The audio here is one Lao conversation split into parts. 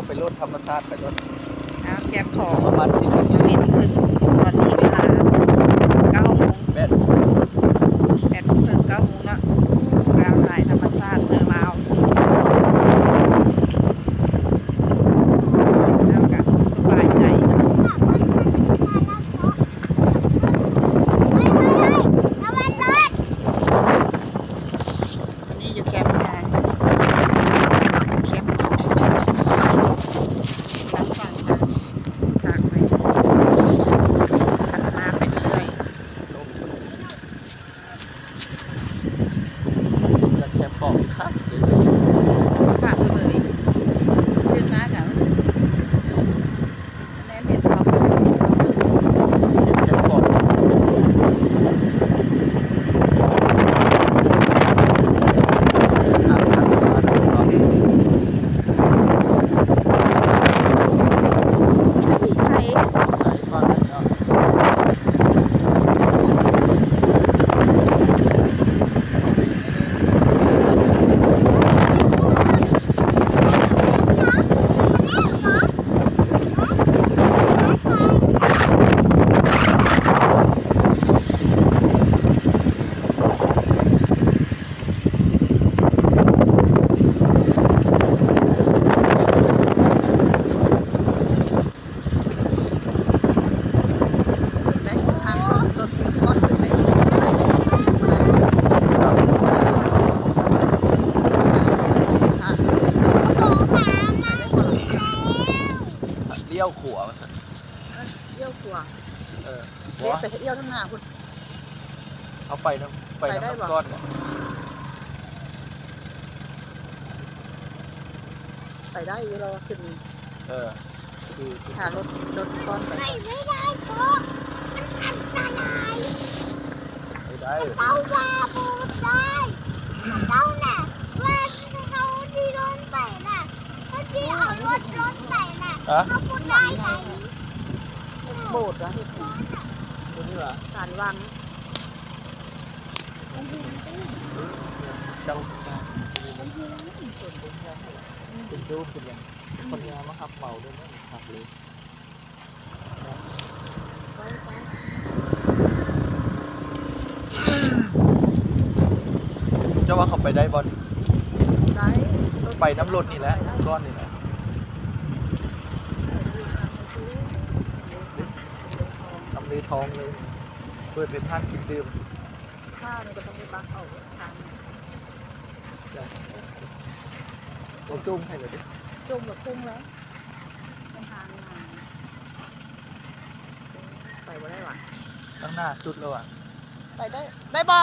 ໄປໂລດ ທຳມະຊາດໄປໂລດ. ອ້າວ ແຄມຂອງ ປະມານສິບນາທີ ເວັນຂຶ້ນ. ຕອນນີ້ເວລາເກົ້າໂມງ ແປດໂມງ ແປດໂມງເຄິ່ງ ເກົ້າໂມງເນາະ. ງາມຫຼາຍ ທຳມະຊາດເມືອງລາວ ແລ້ວກະສະບາຍໃຈ. ອັນນີ້ຢູ່ແຄມ ແຄມຂອງ ທາງຝັ່ງທາງໄປ ພັດທະນາໄປເລື້ອຍໆ. ແຄມຂອງຄັກເດ ຜ່ານສະເໝີ ຂຶ້ນມາກະ ແນມເຫັນເຂົາ ເຈັບປອດ ລ້ຽວຂວາວ່າຊັ້ນ. ເອີ ລ້ຽວຂວາ. ເອີ ເດ້ ໄປລ້ຽວທາງໜ້າພຸ້ນ. ເອົາໄປນຳ ໄປນຳ ໄປໄດ້ບໍ່? ໄປໄດ້ຢູ່ ລາວຂຶ້ນນີ້. ເອີ ຄື ຄື ຖ້າລົດ ລົດກ່ອນໄປ ໄປໄດ້ບໍ່? ມັນອັນຕະລາຍ. ໄປໄດ້ ເຂົາວ່າບໍ່ໄດ້. ເຈົ້ານະ ວ່າເຮົາຊິລົງໄປນະ ເຮົາຊິເອົາລົດລົງໄປນະ ເຮົາບໍ່ໄດ້ໃດ. ໂບດວ່າເຮັດຫຍັງ? ຕົວນີ້ຫວາ? ສານວັງ. ເຈົ້າ ເປັນໂດມເປັນຫຍັງ ຄົນງາມມາຮັບເໝົາເດີ ຄັກເລີຍ. ເຈົ້າວ່າເຂົາໄປໄດ້ບໍ່ນີ້? ໄດ້ ໄປນຳລົດນີ້ແຫຼະ ໄປໄດ້ ກ້ອນນີ້ແຫຼະ. ທຳເລທອງເລີຍ ເປີດເປັນຮ້ານກິນດື່ມ. ຂ້າວນີ້ກໍຕ້ອງໄປບັກເອົາທາງ ໂອ້ ຈົ່ມໃຫ້ເລີຍເດ້ ຈົ່ມແລ້ວພຸ່ງແລ້ວ ມັນທາງງາມ. ໄປບໍ່ໄດ້ຫວາ? ທາງໜ້າສຸດແລ້ວຫວາ? ໄປໄດ້ ໄດ້ບໍ່?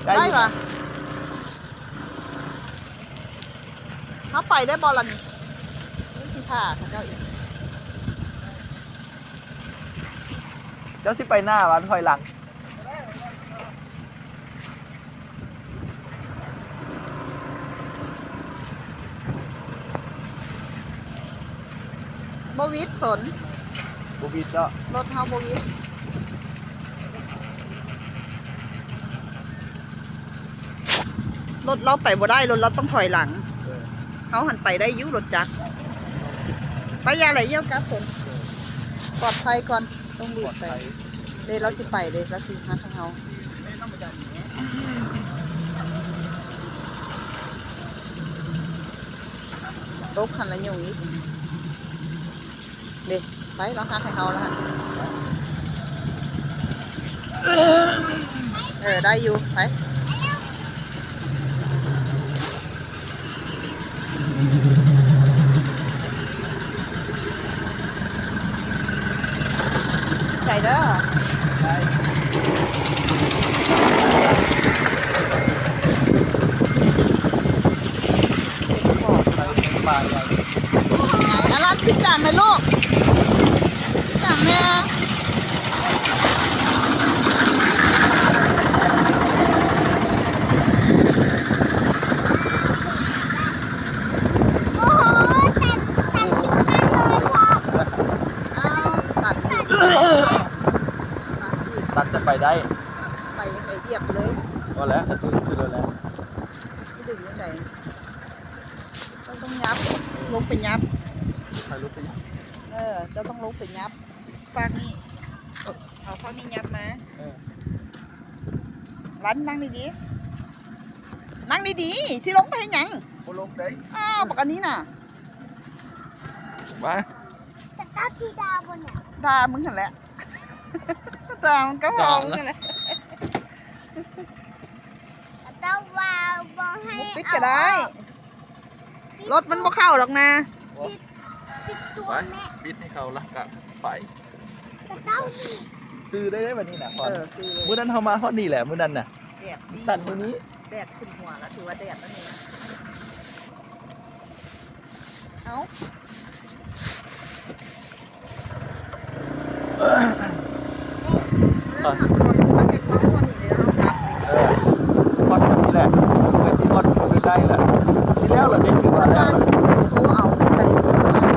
ໄດ້ຢູ່ ໄດ້ຫວາ? ເຮົາໄປໄດ້ບໍ່ລະນີ້? ນີ້ຊິຖ້າເຂົາເຈົ້າອີກ. ເຈົ້າຊິໄປໜ້າຫວາ ຖອຍຫຼັງ? ບໍ່ຫວິດ ສົນ ບໍ່ຫວິດເນາະ ລົດເຮົາບໍ່ຫວິດ. ລົດລາວໄປບໍ່ໄດ້ ລົດລາວຕ້ອງຖອຍຫຼັງ. ເອີ ເຮົາຫັ້ນໄປໄດ້ຢູ່ ລົດຈັກ. ໄປຢ່າໄຫຼ ລ້ຽວກັບ ສົນ. ເອີ ປອດໄພກ່ອນ ຕ້ອງຫຼີກໄປ. ເດ້ ລາວຊິໄປເດ້ ລາວຊິມາທາງເຮົາ. ຕົກຫັ້ນລະ ຫຍຸ້ງອີກເດ້. ໄປ ລາວຮັກໃຫ້ເຮົາລະ. ເອີ ໄດ້ຢູ່ ໄປ. ໃສ່ເດີ ປາໃຫຍ່. ອາລັນ ຕິດຕາມແມ່ລູກ ຕິດຕາມແມ່. ໂອ້ໂຫ ຕັດ ຕັດຢູ່ນັ້ນເລີຍພໍ່. ອ້າວ ຕັດອີກ ຕັດອີກ ຕັດຈະໄປໄດ້ ໄປຈັ່ງໃດ ລຽບເລີຍ. ພໍແລ້ວ ຖືກແລ້ວແຫຼະ. ດຶງຈັ່ງໃດ? ເຈົ້າຕ້ອງຫຍັບ ລົງໄປຫຍັບ. ໃຫ້ລົງໄປຫຍັບ? ເອີ ເຈົ້າຕ້ອງລົງໄປຫຍັບຟາກນີ້. ເອີ ເອົາຟາກນີ້ຫຍັບມາ. ເອີ ລັນ ນັ່ງດີໆ ນັ່ງດີໆ ຊິລົງໄປເຮັດຫຍັງ? ບໍ່ລົງໄດ໋. ອ້າວ ບັກອັນນີ້ນະ. ມາ ແຕ່ເຈົ້າຊິດ່າບໍ່ນີ້? ດ່າມຶງຫັ້ນແຫຼະ ດ່າມັນກໍພໍມຶງຫັ້ນແຫຼະ. ເຈົ້າວ່າບໍ່ໃຫ້ ບໍ່ປິດກໍໄດ້ ເອົາອອກ ລົດມັນບໍ່ເຂົ້າດອກນາ. ປິດ ປິດຕົວແມ່ ປິດໃຫ້ເຂົາລະກະໄປ. ແຕ່ເຈົ້າ ຊື້ໄດ້ເດ້ບັດນີ້ນະ. ເອີ ຊື້ເລີຍ. ມື້ນັ້ນເຮົາມາຮອດນີ້ແຫຼະ ມື້ນັ້ນນະ ແດດຊີ້ ຕັດມື້ນີ້ ແດດຂຶ້ນຫົວລະ ຖືວ່າແດດແລ້ວນີ້ນະ. ເອົາ ເອີ ເຮົາເຮັດຄວາມຮູ້ນີ້ເດ້ ເຮົາກັບນີ້ ເອີ ຮອດນີ້ແຫຼະ ເພື່ອຊິຮອດມື້ໄດ້ລະ ຊິແລ້ວລະເດ້ ຖືວ່າແລ້ວ. ໂທເອົາໄດ້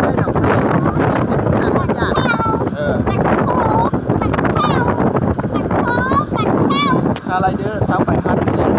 ໄດ້ດອກເນາະ ໄດ້ກໍໄດ້ສາມຢ່າງ. ເອີ ຄ່າໄລເດີ ຊາວປາຍພັນນີ້ແຫຼະ.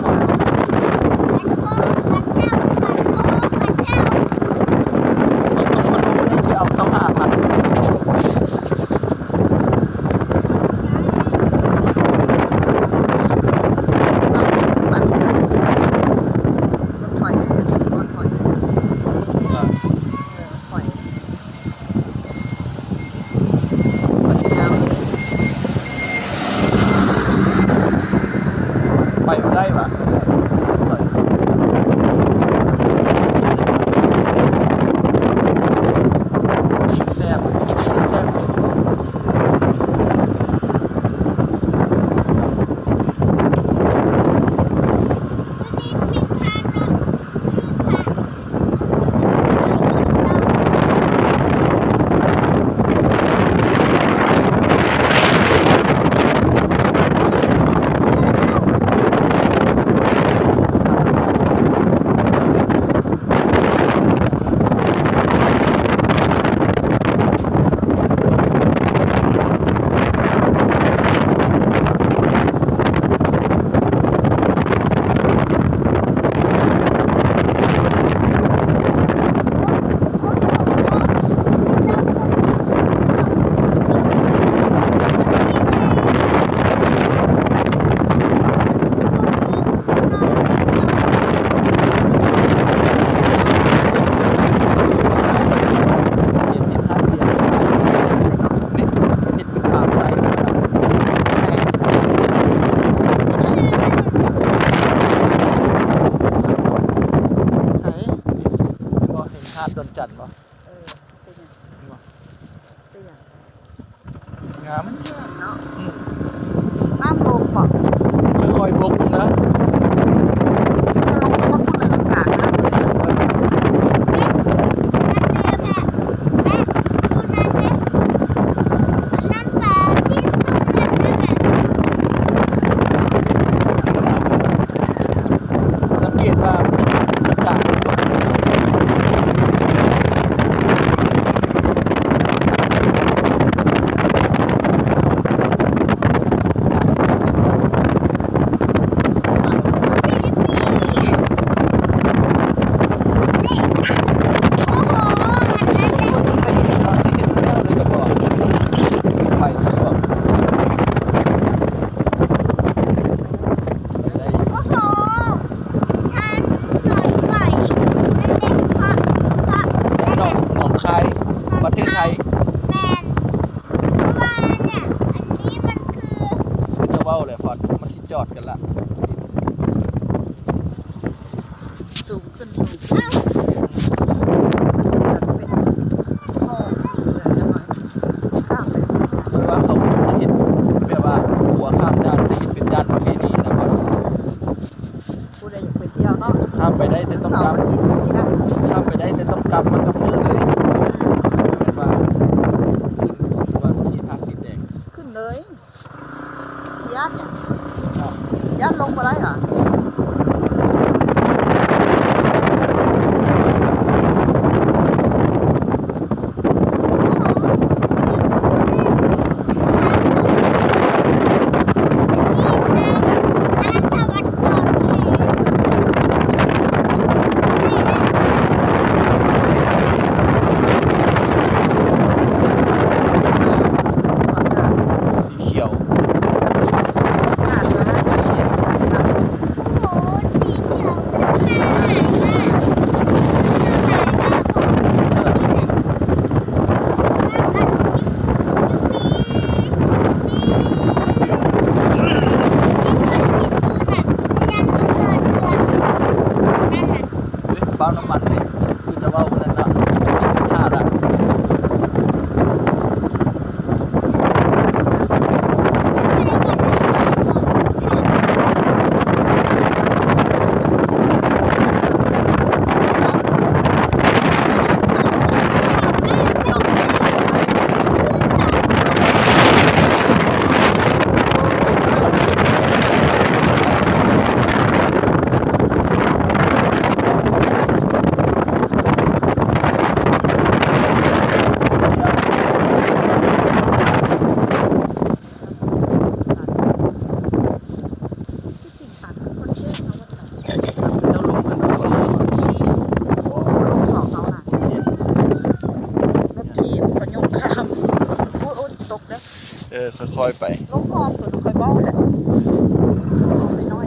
ໄປບໍ່ໄດ້ຫວາ? ແຊບ ແຊບ. ຫາດດອນຈັນບໍ່? ເອີ ເປັນຫຍັງ? ເປັນຫຍັງ? ງາມ ມັນແຫ້ງເນາະ. ອືມ ນ້ຳລົງບໍ່? ຄ່ອຍໆບົກນະ. ເອີ ລົງໄປຮອດພຸ້ນເລີຍ ກາງນ້ຳເລີຍ. ສັງເກດວ່າມັນຈະ ຈະກາງ. ໂອ້ໂຫ ທ່ານ ໜອງຄາຍ ປະເທດໄທ. ແມ່ນ ເພາະວ່າເນີ້ຍ ອັນນີ້ມັນຄື ຄືຈະເວົ້າແຫຼະ ຮອດ ມັນຊິຈອດກັນລະ. ສູງຂຶ້ນ ສູງຂຶ້ນ. ເປັນຫ້ອງເສືອຈັກໜ່ອຍ ຂ້າມໄປ. ເພາະວ່າເຂົາຈະເຮັດແບບວ່າຂົວຂ້າມດ່ານ ຈະເຮັດເປັນດ່ານປະເພນີນະ. ຜູ້ໃດຢາກໄປທ່ຽວເນາະ ຂ້າມໄປໄດ້ ແຕ່ຕ້ອງກັບ ເສົາອາທິດຈັ່ງຊີ້ນະ ຂ້າມໄປໄດ້ ແຕ່ຕ້ອງກັບມາກັບມື້ເລີຍ. ອືມ ແມ່ນວ່າ ທີ່ ທີ່ທ່າຂີ້ແຕກ ຂຶ້ນເລີຍ. ຢ້ານຫຍັງ? ຢ້ານລົງບໍ່ໄດ້ຫວາ? ທາງຕາເວັນຕົກ ເອີ ຄ່ອຍໆໄປ ລົງຮອບໂຕຂ້ອຍເວົ້າແຫຼະ ໄປໜ້ອຍ.